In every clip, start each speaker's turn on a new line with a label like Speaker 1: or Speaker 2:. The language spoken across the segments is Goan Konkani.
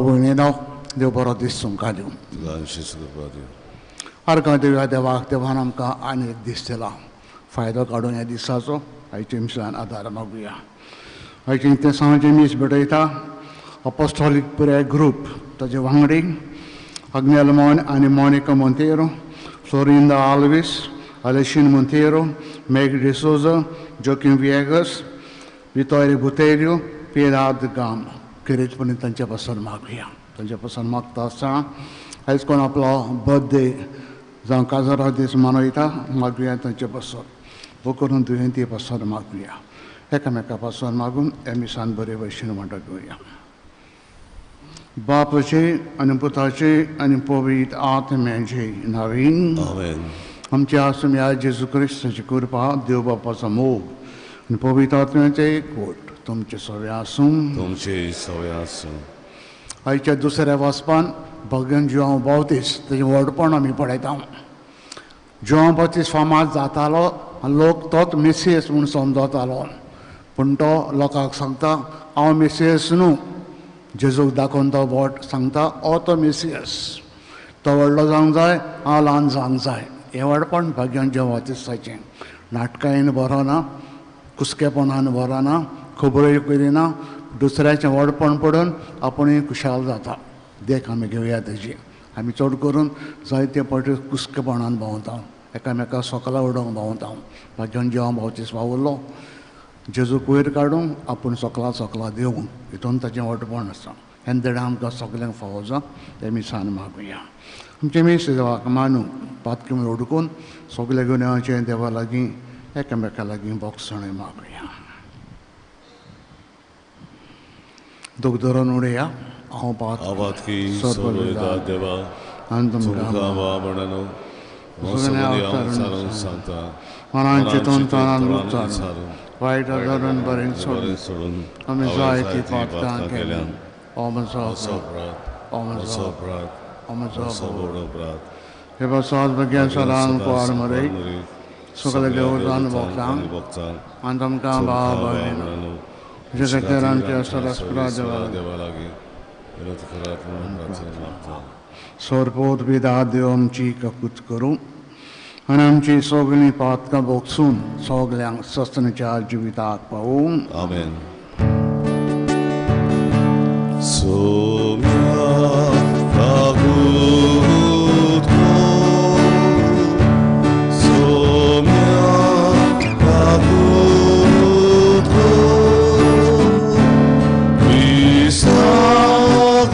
Speaker 1: भयणीनो, देव बरो दीस तुमकां दिवं। आरकां देवया देवाक, देवान आमकां आनी एक दीस दिला, फायदो काडून ह्या दिसाचो आयचे मिसान आदार मागुया। आयचे तें सांजचें मीस भेटयता अपोस्टॉलीक प्रेयर ग्रूप, ताजे वांगडी अग्नेल मोन आनी मोनिका मोंतेरो, फ्लोरिंदा आल्वीस, अलेशीन मोंतेरो, मेग डिसोजा, जोकीम विएगस, वितोरी बुतेरियो, पिराद गाम। खेरीतपणी तांचे पासून मागुया। तांचे पासून मागता आसतना आयज कोण आपलो बर्थडे जावं काजारा दीस मनयता, मागुया तांचे पासून, वो करून दुयेंती पासून मागुया। एकामेका पासून मागून ह्या मिसान बरे भशेन वांटो घेवया। बापाचे आनी पुताचे आनी पवित्र आत्म्याचे नांवान आमच्या आसम्या जेजू क्रिस्ताची कृपा, देव बापाचो मोग आनी पवित्र आत्म्याचे एकवट तुमचे सगळे आसूं।
Speaker 2: तुमचे सगळे आसूं।
Speaker 1: आयच्या दुसऱ्या वाचपान भगवान जुआंव बावतीस तेजें व्हडपण आमी पळयता। जुआंव बावतीस फामाद जातालो, लोक तोच मिसियस म्हूण समजतालो, पूण तो लोकांक सांगता हांव मिसियस न्हू। जेजूक दाखोवन तो बोट सांगता ओ तो मिसियस, तो व्हडलो जावंक जाय, हांव ल्हान जावंक जाय। हें व्हडपण भाग्यान जुआंव बावतिस्ताचें। नाटकायेन बरोना, कुसकेपणान बरोना, खबरोय करिना, दुसऱ्याचें व्हडपण पडून आपूणय खुशाल जाता। देख आमी घेवया तेजी। आमी चड करून जायते फावटी कुसकेपणान भोंवता, एकामेका सोकला उडोवंक भोंवता। भाग्यान जुआंव बावतीस वावुरलो जेजूक वयर काडूंक, आपूण सोकला सोकला दिवंक, हितून ताचें व्हडपण आसा। हें देणें आमकां सगल्यांक फावो जावं तें मिसान मागुया। आमचें मीस देवाक मानूं पातकी उडकून सगल्या गुन्यांवाचें देवा लागीं एकामेका लागीं बोगसणें मागुया। दूख धरून उडया हांव
Speaker 2: पातकी देवा
Speaker 1: आनी तुमकां मनान चिंतून तणान उच्चारून वायट धरून बरें सोडून आमी जायतीं पातकां केल्यान। ओ म्हजो अपराध, ओ म्हजो अपराध, ओ म्हजो अपराध। हे बसात भुरग्यां सदां कुवार मरे सगळे देवतान भोगतां आनी तुमकां भाव भयणीनो तुजे खातीर आमच्या सरस्परा देवा
Speaker 2: लागीं विनंती करात म्हणून प्रार्थना मागता।
Speaker 1: सोरपोत पिता देव आमची ककूत करूं आनी आमची सगळीं पातकां भोगसून सगल्यांक सस्तनच्या जिविताक पावूं।
Speaker 2: आमेन। सोम्या कागूत सोम्या कागूत विसा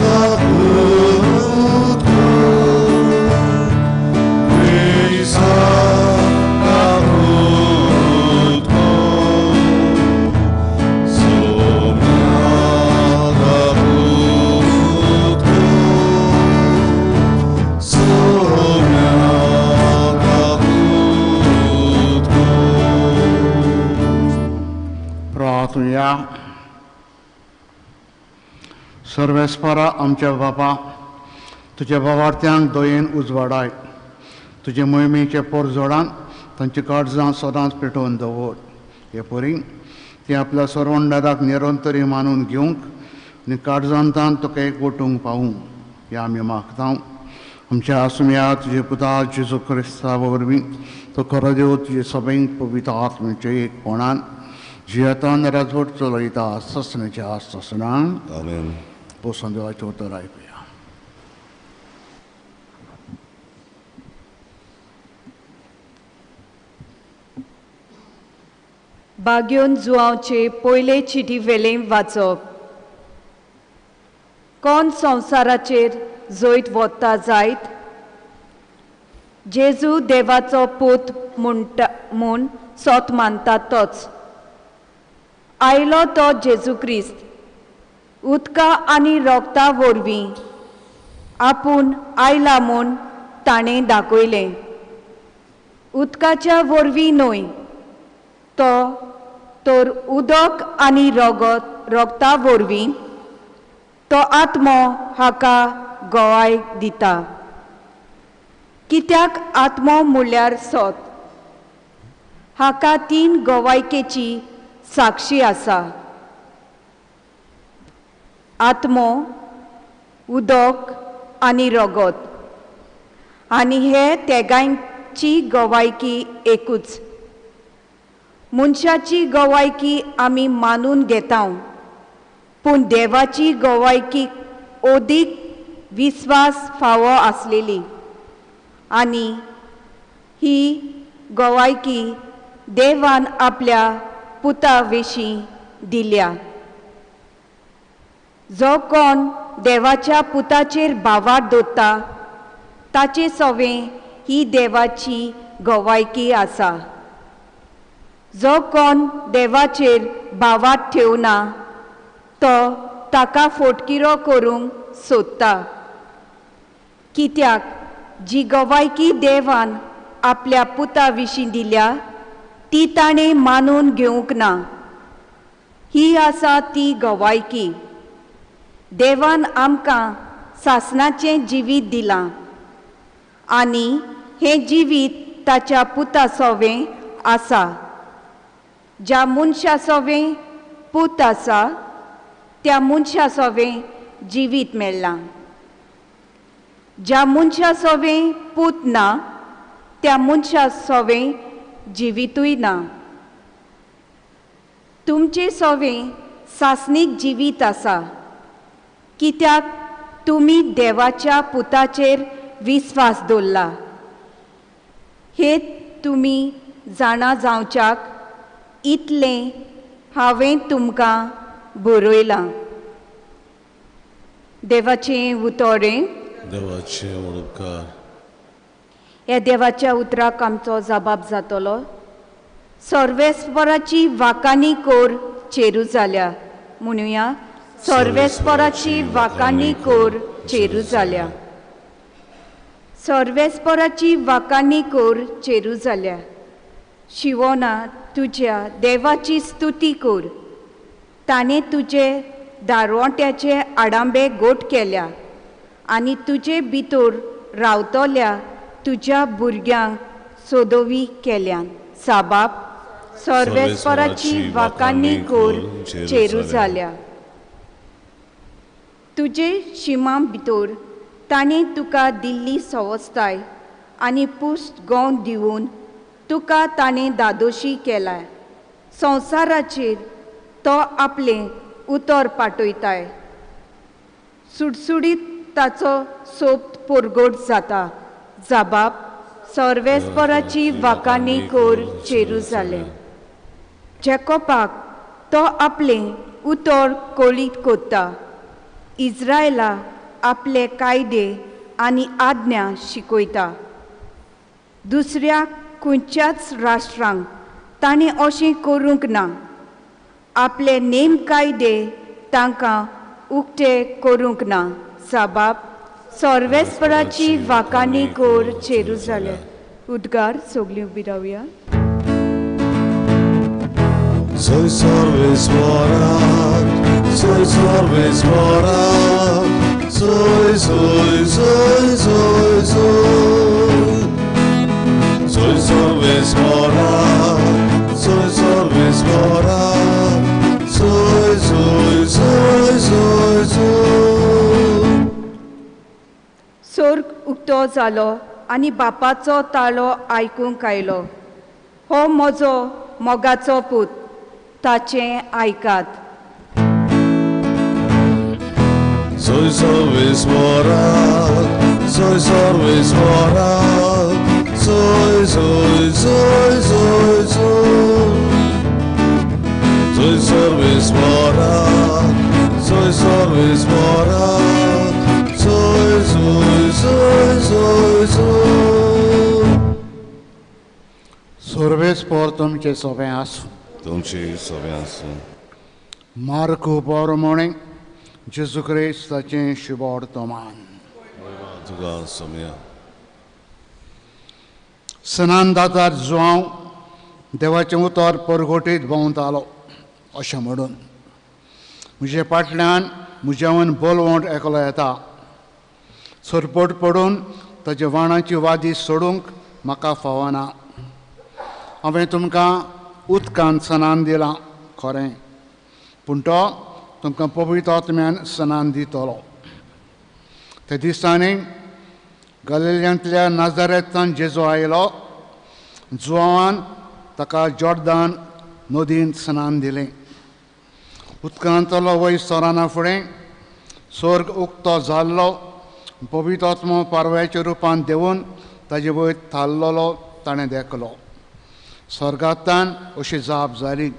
Speaker 2: कागूत विसा कागूत सोम्या कागूत सोम्या कागूत।
Speaker 1: प्रार्थुया। सर्वेस्परा आमच्या बापा, तुज्या बावार्थ्यांक दयेन उजवाडाय, तुजे मोहिमेचे पोरजोडान तांची काळजां सदांच पेटोवन दवर। हे परी ती आपल्या सर्वंडाराक निरंतरी मानून घेवंक आनी काळजांतान तुका एकवटूंक पावूं ह्या आमी मागता। आमच्या आसुया तुजे पुता जेजू क्रिस्ता वरवीं तो खरो देव तुजे सभेंत पवित्र आत्म्याचे एकपणान जियेतान राजवट चलयता ससनाच्या ससनान।
Speaker 2: आमेन।
Speaker 1: पोसन देवाचें उतर आयकुया।
Speaker 3: बाग्योन जुआंवचे पयले चिटी वेलें वाचप। कोण संवसाराचेर जैत वता जायत जेजू देवाचो पूत म्हणटा म्हूण सोत मानता तोच आयलो तो जेजू क्रिस्त उदका आनी रोगता वरवीं आपूण आयला म्हूण ताणें दाखयलें। उदकाच्या वरवीं न्हय तो तर उदक आनी रोगत रोगता वरवीं तो आत्मो हाका गवाय दिता। कित्याक आत्मो म्हणल्यार सत हाका तीन गवायकेची साक्षी आसा, आत्मो, उदक आनी रगत, आनी हे तेगांयची गवायकी एकूच. मनशाची गवायकी आमी मानून घेता, पूण देवाची गवायकी अदीक विस्वास फावो आसलेली, आनी ही गवायकी देवान आपल्या पुता विशीं दिल्या. जो कोण देवाच्या पुताचेर भावार्थ दवरता ताचे सवें ही देवाची गवायकी आसा. जो कोण देवाचेर भावार्थ ठेवना तो ताका फोटकिरो करूंक सोदता, कित्याक जी गवायकी देवान आपल्या पुता विशीं दिल्या ती ताणें मानून घेवंक ना. ही आसा ती गवायकी, देवान आमकां सासणाचें जिवीत दिलां आनी हें जिवीत ताच्या पुता सवें आसा. ज्या मनशा सवें पूत आसा त्या मनशा सवें जिवीत मेळ्ळां. ज्या मनशा सवें पूत ना त्या मनशा सवें जिवितूय ना. तुमचे सवें सासणीक जिवीत आसा, कित्याक तुमी देवाच्या पुताचेर विस्वास दवरला. हे तुमी जाणा जावच्याक इतलें हांवें तुमकां बरयलां. देवाचें उतोरें.
Speaker 2: देवाचें उपकार.
Speaker 3: ह्या देवाच्या उतराक आमचो जबाब जातलो. सर्वेस्पराची वाकानी कोर चेरू जाल्या. म्हणुया, सर्वेस्पराची वाकानी कोर चेरू जाल्या. सर्वेस्पराची वाकानी कोर चेरू जाल्या. शिवोना तुज्या देवाची स्तुती कर. ताणें तुजे दारवंट्याचे आडांबे गोट केल्या आनी तुजे भितर रावतल्या तुज्या भुरग्यांक सोदोवी केल्यान. साबाब, सर्वेस्पराची वाकानी कोर चेरू जाल्या. तुजे शिमा भितर ताणें तुका दिल्ली सवस्ताय आनी पुस्त गोंव दिवन तुका ताणें दादोशी केलाय. संवसाराचेर तो आपलें उतर पाठयताय. सुडसुडीत ताचो सोबत परगट जाता. जबाब, सर्वेस्पराची वाकानी कोर चेरू जालें. जेकोबाक तो आपलें उतर कळीत कोत्ता. इज्रायला आपले कायदे आनी आज्ञा शिकयता. दुसऱ्या खंयच्याच राष्ट्रांक ताणें अशें करूंक ना. आपले नेम कायदे तांकां उक्ते करूंक ना. साबाब, सर्वेस्पराची वाकानी कोर चेरू जाले. उद्गार सगळीं उबी रावया.
Speaker 2: Soy सर्वेस्पराक, soy सर्वेस्पराक, soy, soy, soy, soy, soy. Soy सर्वेस्पराक, soy सर्वेस्पराक, soy, soy, soy, soy, soy.
Speaker 3: सोर्ग उक्तो जालो आनी बापाचो ताळो आयकूंक आयलो, हो म्हजो मोगाचो पूत, ताचें आयकात.
Speaker 2: Soy सर्वेस्पराक, soy सर्वेस्पराक, soy, soy, soy, soy, soy. Soy सर्वेस्पराक, soy सर्वेस्पराक, soy, soy, soy, soy, soy.
Speaker 1: सर्वेस्पर तुमचे सोबें आसूं.
Speaker 2: तुमचे सोबें आसूं.
Speaker 1: मार्कू परमोणे जेजू क्रिस्ताचें शुभवर्तमान.
Speaker 2: तुका सोम्या.
Speaker 1: सनान दातार जुआंव देवाचें उतर परगटीत भोंवतालो अशें म्हणून म्हजे फाटल्यान म्हज्यावन बोलवंट एकलो येता. सरपट पडून ताजे वाणाची वादी सोडूंक म्हाका फावना. हांवें तुमकां उदकान सनान दिलां खरें, पूण तो तुमकां पवित्र आत्म्यान सनान दितलो. त्या दिसांनी गलिलियांतल्या नाजारेतान जेजू आयलो. जुवान ताका जॉर्दान नदींत स्नान दिलें. उदकांतलो वयर सराना फुडें स्वर्ग उक्तो जाल्लो, पवित्र आत्मो पारव्याच्या रुपान देंवून ताजे वयर थारलेलो ताणें देखलो. स्वर्गांतल्यान अशी जाप जाली,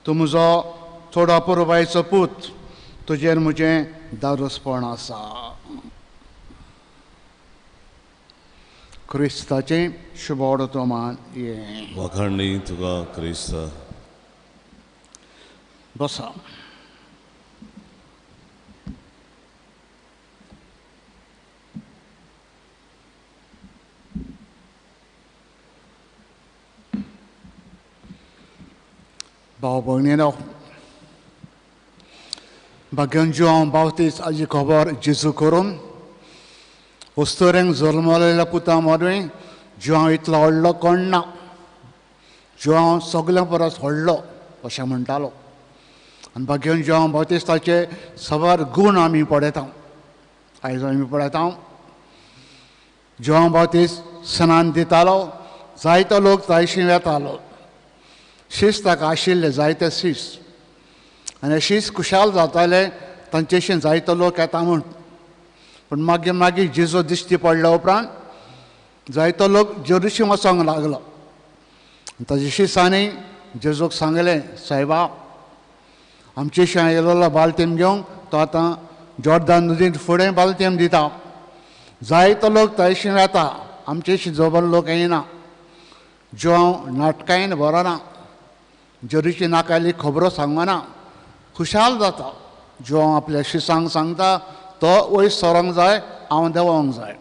Speaker 1: तूं म्हजो चड अपुरबायेचो पूत, तुजेर म्हजें दादोसपण आसा. क्रिस्ताचें शुभवर्तमान हें.
Speaker 2: वाखाणणी तुका क्रिस्ता.
Speaker 1: बसा. भाव भयणीनो, भाग्यान जुआंव बावतीस हाजी खबर जेजू करून अस्तुरेंक जल्मलेल्या पुता मदीं जुआंव इतलो व्हडलो कोण ना, जुआंव सगल्यां परस व्हडलो अशें म्हणटालो. आनी भाग्यान जुआंव बावतिस्ताचे साबार गूण आमी पळयता. आयज आमी पळयता जुआंव बावतीस स्नान दितालो, जायतो लोक जायशी वेतालो. शिस्त ताका आशिल्ले जायते शिस्त, आनी शिस्त खुशाल जाताले तांचेशी जायतो लोक येता म्हूण. पूण मागीर मागीर जेजू दिश्टी पडल्या उपरांत जायतो लोक जेरुशी वचोंक लागलो. ताजे शिसांनी जेजूक सांगलें, सायबा, आमचेशी आयिल्लो बालतेम घेवंक तो आतां जॉर्दान नदींत फुडें बालतेम दिता. जायतो लोक तायशी येता, आमचेशी जबर लोक येना. जुआंव नाटकायन बरो ना, जेरूची नाकायली खबरो सांगना, खुशाल जाता. जुआंव आपल्या शिसांक सांगता, तो वयर सरोंक जाय, हांव देंवोंक जाय.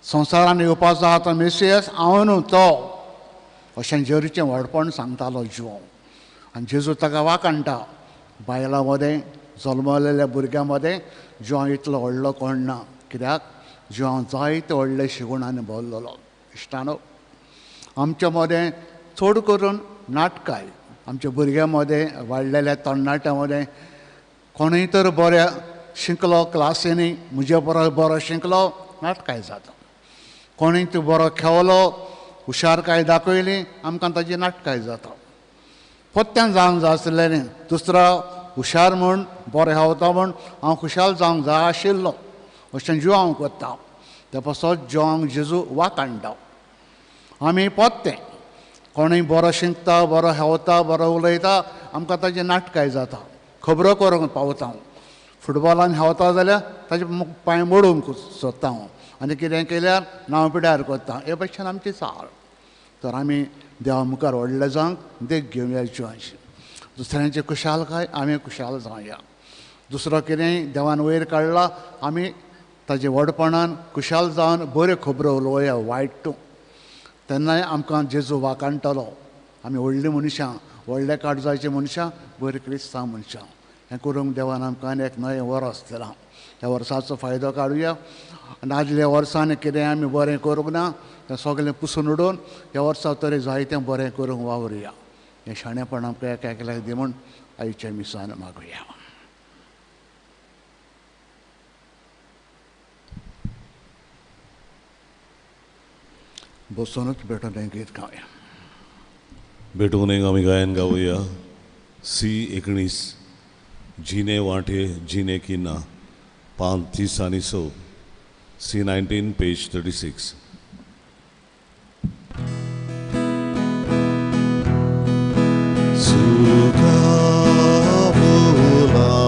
Speaker 1: संवसारान येवपाचो आहा तो मेसियस हांव न्हू तो, अशें जेरूचें व्हडपण सांगतालो जुआंव. आनी जेजू ताका वाखाणटा, बायलां मदें जल्मलेल्या भुरग्यां मदें जुआंव इतलो व्हडलो कोण ना, कित्याक जुआंव जायते व्हडले शिगुणांनी भरलेलो. इश्टानो, आमच्या मदें चड करून नाटकाय आमच्या भुरग्यां मदें वाडलेल्या तरणाट्यां मदें कोणूय तर बऱ्या शिकलो क्लासींनी, म्हजे परस बरो शिकलो, नाटकाय जाता. कोणूय तर बरो खेळलो, हुशारकाय दाखयली, आमकां ताजी नाटकाय जाता. पोत्त्यान जावंक जाय आसलें न्ही, दुसरो हुशार म्हूण बरो हेवता म्हूण हांव खुशाल जावंक जाय आशिल्लो, अशें जुआंव करता. ते पासत जुआंव जेजू वाखाणटा. आमी पोत्तें कोणूय बरो शिकता, बरो हेवता, बरो उलयता, आमकां ताजी नाटकाय जाता. खबरो करूंक पावता हांव. फुटबॉलान हेवता जाल्यार ताजे पांय मोडूंक सोदता हांव, आनी कितें केल्यार नांव पिड्यार करता. हे भशेन आमची चाल. तर आमी देवा मुखार व्हडले जावंक देख घेवया जुआंची. दुसऱ्यांची खुशालकाय आमी खुशाल जावया. दुसरो कितेंय देवान वयर काडला, आमी ताजे व्हडपणान खुशाल जावन बऱ्यो खबरो उलोवया, वायट तूं. तेन्नाय आमकां जेजू वाखाणटलो. आमी व्हडलीं मनशां, व्हडल्या काळजाचीं मनशां, बरीं क्रिस्तांव मनशां. हें करूंक देवान आमकां एक नवें वर्स दिलां. ह्या वर्साचो फायदो काडुया. आनी आदल्या वर्सांनी कितें आमी बरें करूंक ना तें सगळें पुसून उडोवन ह्या वर्सा तरी जायतें बरें करूंक वावरुया. हें शाणेपण आमकां एका एकल्याक दी म्हूण आयच्या मिसान मागुया. बसोनूच भेटून हें गीत गावया.
Speaker 2: भेटून एक आमी गायन गावया. सी 19, जिने वांटे जिने की ना, 5, 30 आनी 6. सी 19 पेज 36.
Speaker 4: Baba,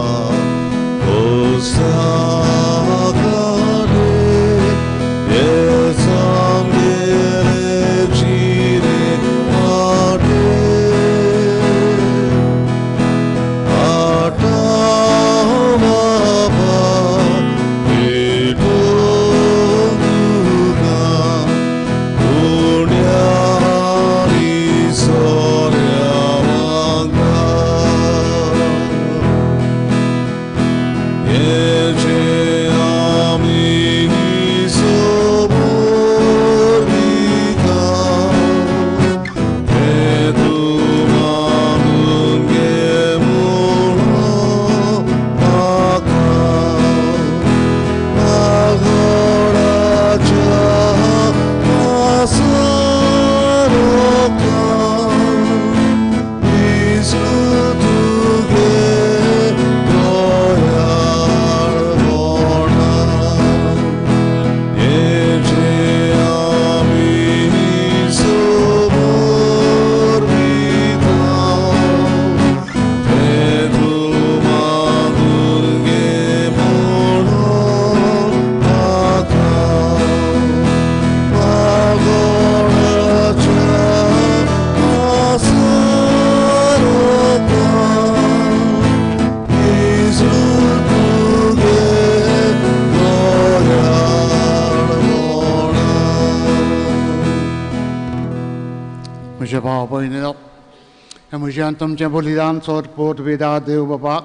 Speaker 1: हें म्हज्यान तुमचें बलिदान चड पोट वेदा देव बापाक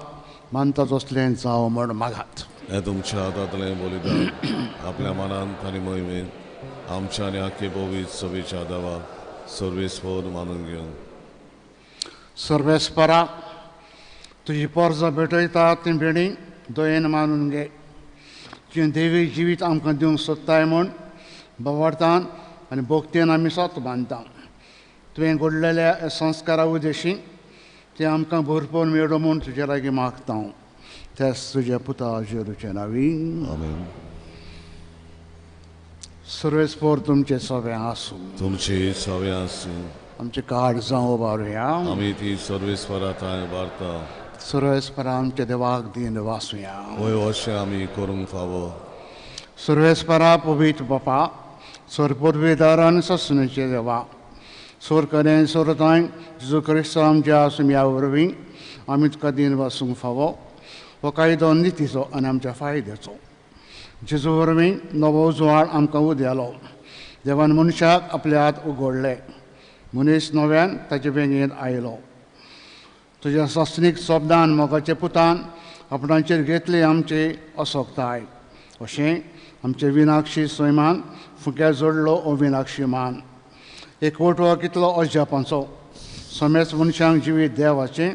Speaker 1: मानता तसलें जावं म्हण मागात.
Speaker 2: हें तुमच्या हातांतलें बलिदान आपल्या मनांत आनी मोहिमेंत आमच्या आनी आख्खे पवित्र सभेच्या देवा सर्वेस्पर मानून घेवन.
Speaker 1: सर्वेस्परा तुजी पोरसां भेटयता ती भेणी दयेन मानून घे. तुजें देवी जिवीत आमकां दिवंक सोदताय म्हूण बोवार्थान आनी भोक्तेन आमी सत बांदता. तुवें घडलेल्या संस्कारा उदेशी तें आमकां भरपूर मेळो म्हूण तुजे लागीं मागता हांव. तेच तुज्या पुता जेरूचे नांवी
Speaker 2: आमेन.
Speaker 1: सर्वेस्पर तुमचें सगळें आसूं.
Speaker 2: तुमचें सगळें आसूं.
Speaker 1: आमचें काळजां उबारुया.
Speaker 2: आमी ती सर्वेस्परा थंय उबारता.
Speaker 1: सर्वेस्परा आमच्या देवाक दीन वासुया.
Speaker 2: वय अशें आमी करूंक फावो.
Speaker 1: सर्वेस्परा पवित्र बापा सरपुर्वेदारान ससनेचे देवा सोर करें सोरताय जेजू क्रिस्त आमच्या सुम्या वरवीं आमी तुका दीन वासूंक फावो. हो कायदो नितीचो आनी आमच्या फायद्याचो. जेजू वरवीं नवो जुवाळ आमकां उद्यालो. देवान मनशाक आपल्या हात उगडले. मनीस नव्यान ताचे बेंगेंत आयलो. तुज्या सासणीक शब्दान मोगाच्या पुतान आपणाचेर घेतली आमची असोकताय. अशें आमचे विनाक्षी सैमान फुक्या जोडलो अविनाक्षी मान. एकवटो कितलो अजापांचो समेच मनशांक जिवीत देवाचें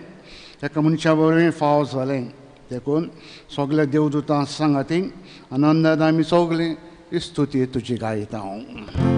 Speaker 1: एका मनशा वरवीं फाव जालें. देखून सगल्या देवदूतां सांगाती आनंदान आमी सगळीं स्तुती तुजी गायता हांव.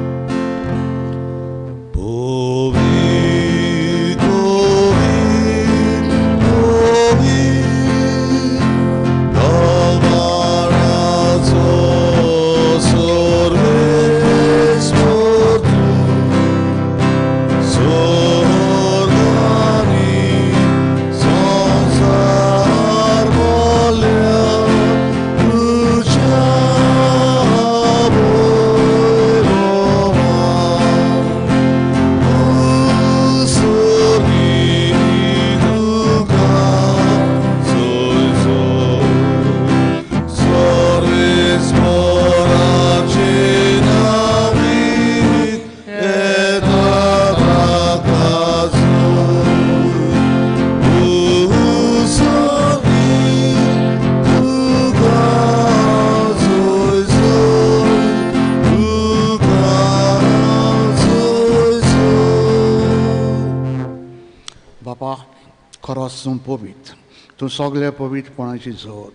Speaker 1: खरोच तूं पवित्र, तूं सगल्या पवित्रपणाची जोत.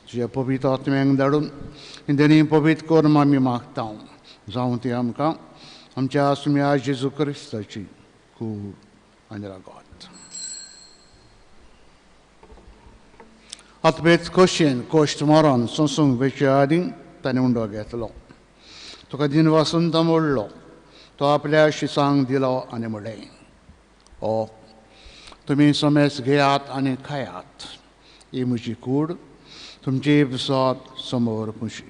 Speaker 1: तुज्या पवित्र आत्म्यांक धाडून देणी पवित्र कर आमी मागता. जावं ती आमकां आमच्या आसम्या जेजू क्रिस्ताची कूड आनी रागत. आत्मेच खोशयेन कोश्ट मरण सोंसूंक वेचे आदीं ताणें उंडो घेतलो. तुका दिन वासून तो मोडलो. तो आपल्या शिसांक दिलो आनी म्हणलें, ओ तुमी समेस घेयात आनी खायात. ही म्हजी कूड तुमची बसत समोर पुशी.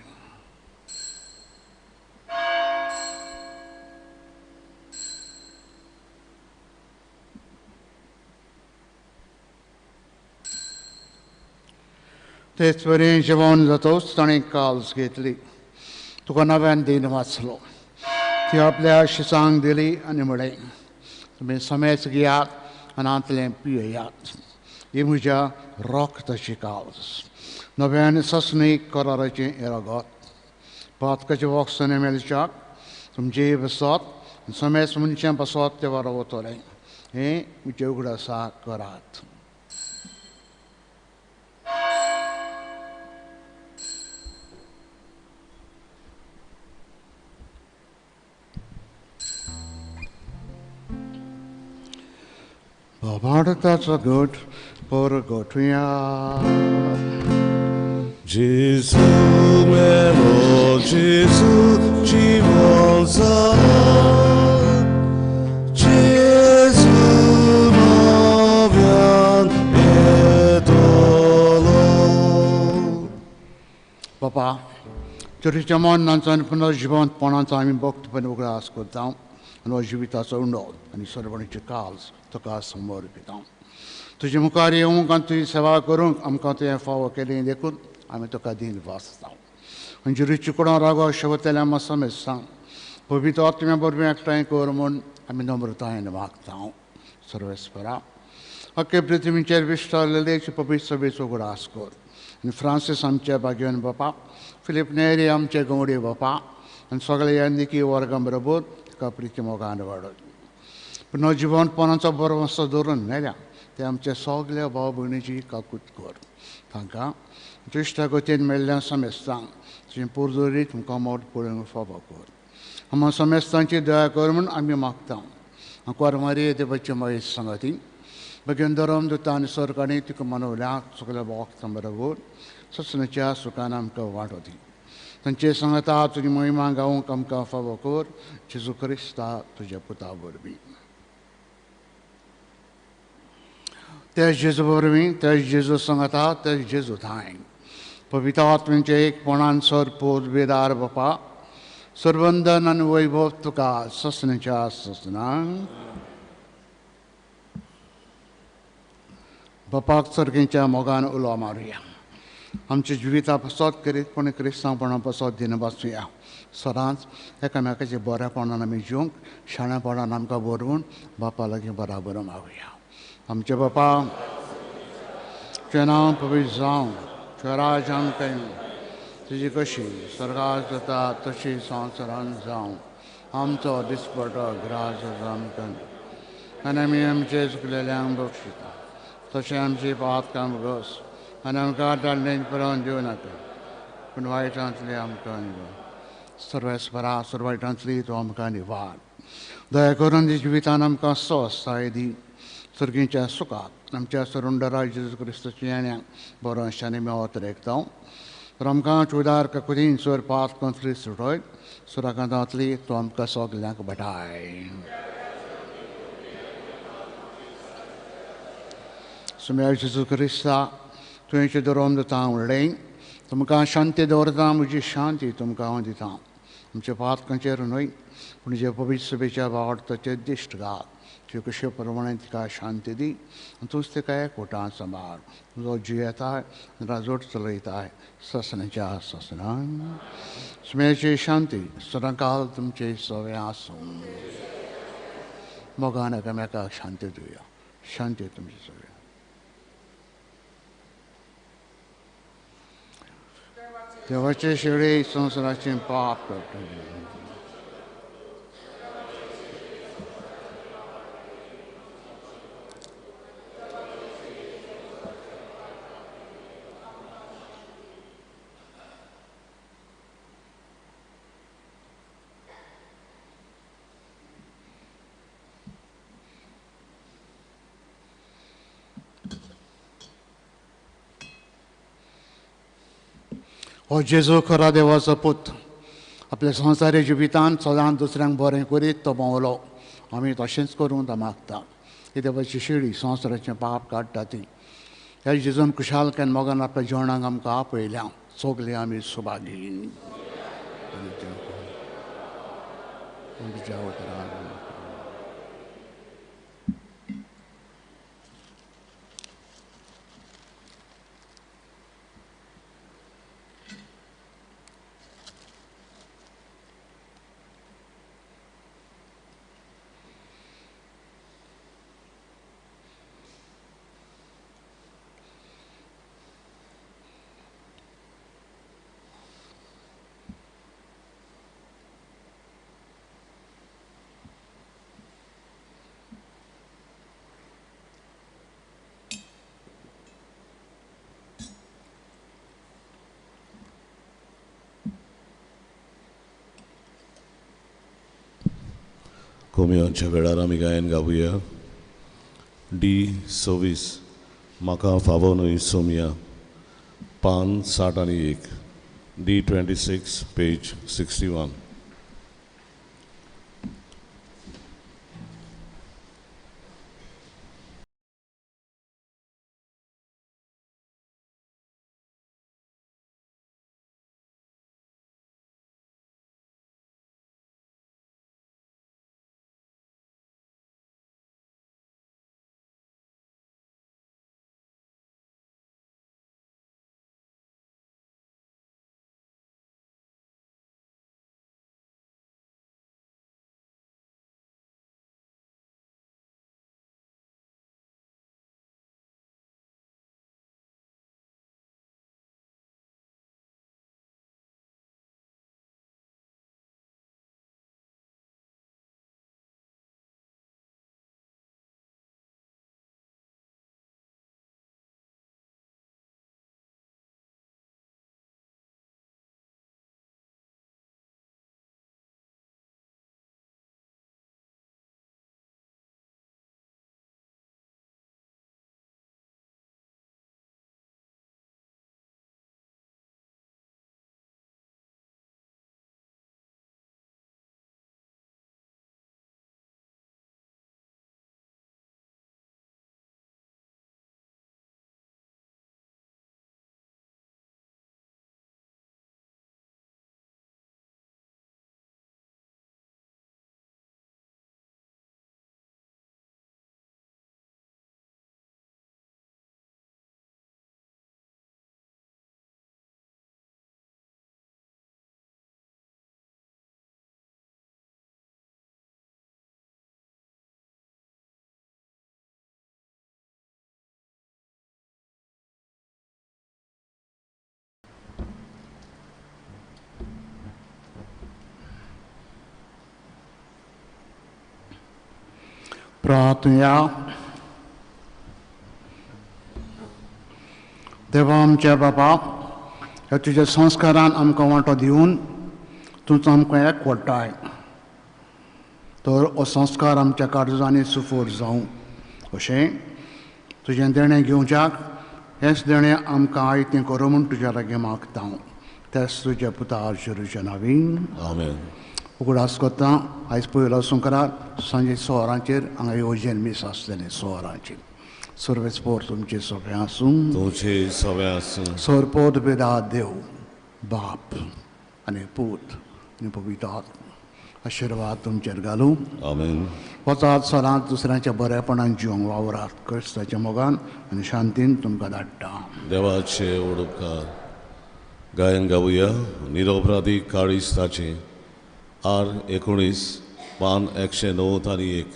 Speaker 1: तेच वरी जेवण जातच ताणें काल्स घेतली. तुका नव्यान दिन वाचलो. ती आपल्या शिसांक दिली आनी म्हणलें, तुमी समेस घेयात आनी हांतलें पियेयात. ही म्हज्या रक्ताची काल्स नव्यान ससणीक कराराचें हें रगत. पातकाचें वखसणें मेळच्याक तुमचे बसत समेस मनशां बसत तें बरो वतलें. हें म्हजें उगडासा करात. भारताचो गट परगटुया.
Speaker 2: जेजू मेलो जेजू जिवन जालो. जेजू नव्यान येतलो.
Speaker 1: बापा चोरीच्या मरणाचो आनी पुनर्जिवंतपणाचो आमी भक्तपणे उगडास करता आनी हो जिविताचो उंडो आनी सर्वणीची काल्स तुका समर्पिता. तुजे मुखार येवंक आनी तुजी सेवा करूंक आमकां तुवें फावो केली देखून आमी तुका दीन वाचता. आनी जेरूची कोणा रागो शेवतल्या समेस्तांक पवित्र आत्म्या वरवीं एकठांय कर म्हूण आमी नम्रतायेन मागता. सर्वेस्परा अख्खे पृथ्वीचेर विस्तारलेले पवित्र सभेचो उगडास कर आनी फ्रांसीस आमचे भाग्यवन बापा, फिलीप नेरी आमचे गवडी बापा आनी सगळे ह्या निकी वर्गां बरोबर तुका प्रिती मोगान वाडत पूण जिवनपणाचो बरो दवरून मेल्या ते आमचे सगल्या भाव भयणीची काकूत कर. तांकां ज्येश्ठा गतीन मेळ्ळ्या समेस्तांक तुजी पोरजोरी तुमकां मोट पळोवंक फावो कर. आमकां समेस्तांची दया कर म्हूण आमी मागता. कुवार देवाची महेश सांगाती भगीन धरम दुता आनी सरकारांनी तुका मनवल्या सगल्या भक्तां बरोबर ससनाच्या सुखान आमकां वाट दी. तांचे सांगता तुजी महिमा गावंक आमकां फावो कर जेजू क्रिस्ता तुज्या पुता वरवीं. त्या जेजू वरवीं, त्या जेजू सांगता, त्या जेजू थांय पवित्र आत्म्यांचे एकपणान सर पोत बेदार बापा सर्वंदन आनी वैभव तुका ससनाच्या ससना. बापाक सर्गीच्या मोगान उलो मारुया. आमच्या जिविता पसत करीत पूण क्रिस्तांवपणा पसत दिना बसुया. सदांच एकामेकाच्या बऱ्यापणान आमी जिवंक शाणेपणान आमकां बरोवन बापा लागीं बराबर मागुया. आमचे बापा तुजें नांव पवित्र जावं, तुजें राज आमकां येवं, तुजी कशी स्वर्गार जाता तशी संवसारान जावं. आमचो दिसपटो ग्रास आमकां आनी आमी आमचे चुकलेल्यांक बक्षिता तशें आमची पातकां घस आनी आमकां दाडणेन पुरोवन दिवं नाका पूण वायटांतली आमकां निवार. सर्वेस्परा सर्व वायटांतली तूं आमकां निवार. दया करून जिवितान आमकां स्वस्थाय दी. सर्गीच्या सुखात आमच्या सरुंडरा जेजू क्रिस्ताच्या येण्याक बरो आनी मेवत रेखता तर आमकां चुदार ककुदीन सोर पात कंतली सुटय सुराकांतांतली तूं आमकां सगल्यांक बटाय. सुम्या जेजू क्रिस्ता तुवें दरोम दिता म्हणलें तुमकां शांती दवरता, म्हजी शांती तुमकां हांव दिता. आमच्या पातकांचेर न्हय पूण जे पवित्र सभेच्या भावार्थाचेर दिश्ट घाल. तुजे कशे प्रमाणे तिका शांती दी आनी तूंच तिका एकवटान सांबाळ. तुजो जियेताय राजवट चलयताय ससनाच्या ससनान. सुम्याची शांती सदांकाल तुमचे सगळें आसूं. मोगान एकामेकाक शांती दिवया. शांती तुमची सगळ्या. देवाचे शेळे संवसाराचें पाप करतले. हो जेजू खरा देवाचो पूत आपल्या संवसारी जिवितान सदांच दुसऱ्यांक बरें करीत तो भोंवलो. आमी तशेंच करूंक तो मागता. ही देवाची शिडी संवसाराचें पाप काडटा ती. ह्या जेजून खुशालकायेन मोगान आपल्या जेवणाक आमकां आपयल्या. सगलीं आमी सुभागी.
Speaker 2: कोमियांच्या वेळार आमी गायन गावया. डी 26 म्हाका फावो न्हय सोमया, पान 61, डी 26 पेज 61.
Speaker 1: प्रार्थया. देवा आमच्या बापा, ह्या तुज्या संस्कारान आमकां वांटो दिवन तूं आमकां एक वडटाय, तर हो संस्कार आमच्या काळजांनी सुफोर जावं अशें तुजें देणें घेवच्याक हेंच देणें आमकां आयतें करूं म्हूण तुज्या लागीं मागता. तेच तुज्या पुता जेरूच्या नांवान
Speaker 2: आमेन.
Speaker 1: उगडास करता आयज पयलो संक्रार सांजे 6 वरांचेर हांगा येवजण मीस आसतलें 6 वरांचेर. सर्वेस पोर तुमचे सगळें आसूं,
Speaker 2: तुमचे सगळें आसूं.
Speaker 1: सरपोत बेदा देव बाप आनी पूत आनी पवित्र आशिर्वाद तुमचेर घालूं.
Speaker 2: आमेन.
Speaker 1: वचात सदांच दुसऱ्यांच्या बरेपणान जिवंक वावरात. क्रिस्ताच्या मोगान आनी शांतीन तुमकां धाडटा.
Speaker 2: देवाचे उपकार. गायन गावया निरोपराधी काळीज ताचें आर 19 पान 109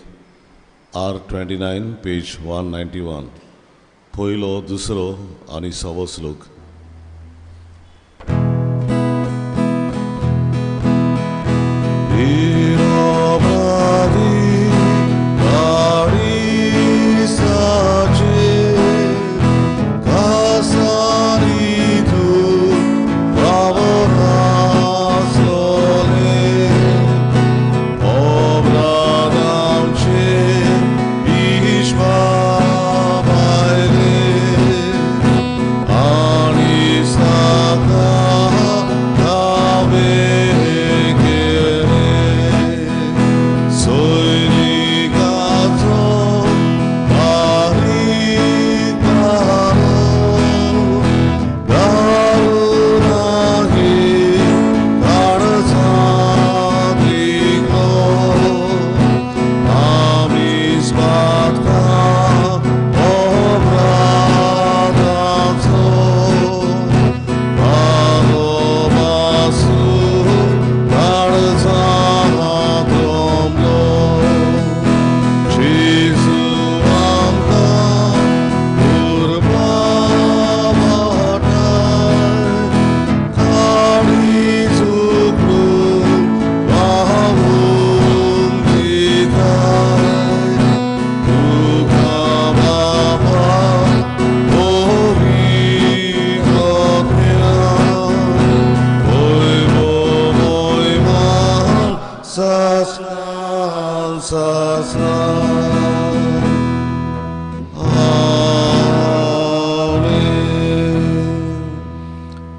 Speaker 2: आर 29 पेज 191. पयलो, दुसरो आनी सवो श्लोक.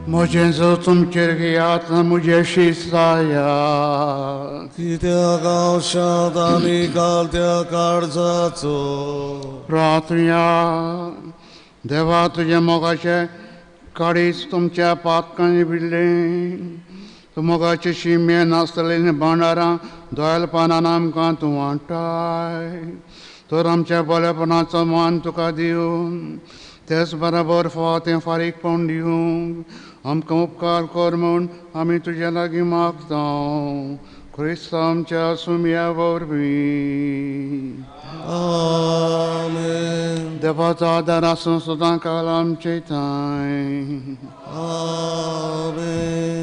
Speaker 1: म्हजें तुमचेर घेयात म्हजें शिसाया
Speaker 2: कित्याक हांव आनी घालत्या काळजाचो.
Speaker 1: प्रार्थया. देवा तुज्या मोगाचें काळीज तुमच्या पातकांनी भिडलें. तूं मोगाचे शिमे नासतले भांडारां दोयलपणान आमकां तूं वांटाय, तर आमच्या बरेपणाचो मान तुका दिवन तेच बराबर फाव तें फारीकपण दिवंक आमकां उपकार कर म्हूण आमी तुज्या लागीं मागता. क्रिस्त आमच्या सुमया वरवीं.
Speaker 2: आमेन.
Speaker 1: देवाचो आदार आसूं सदां काल आमचे थांय.
Speaker 2: आमेन.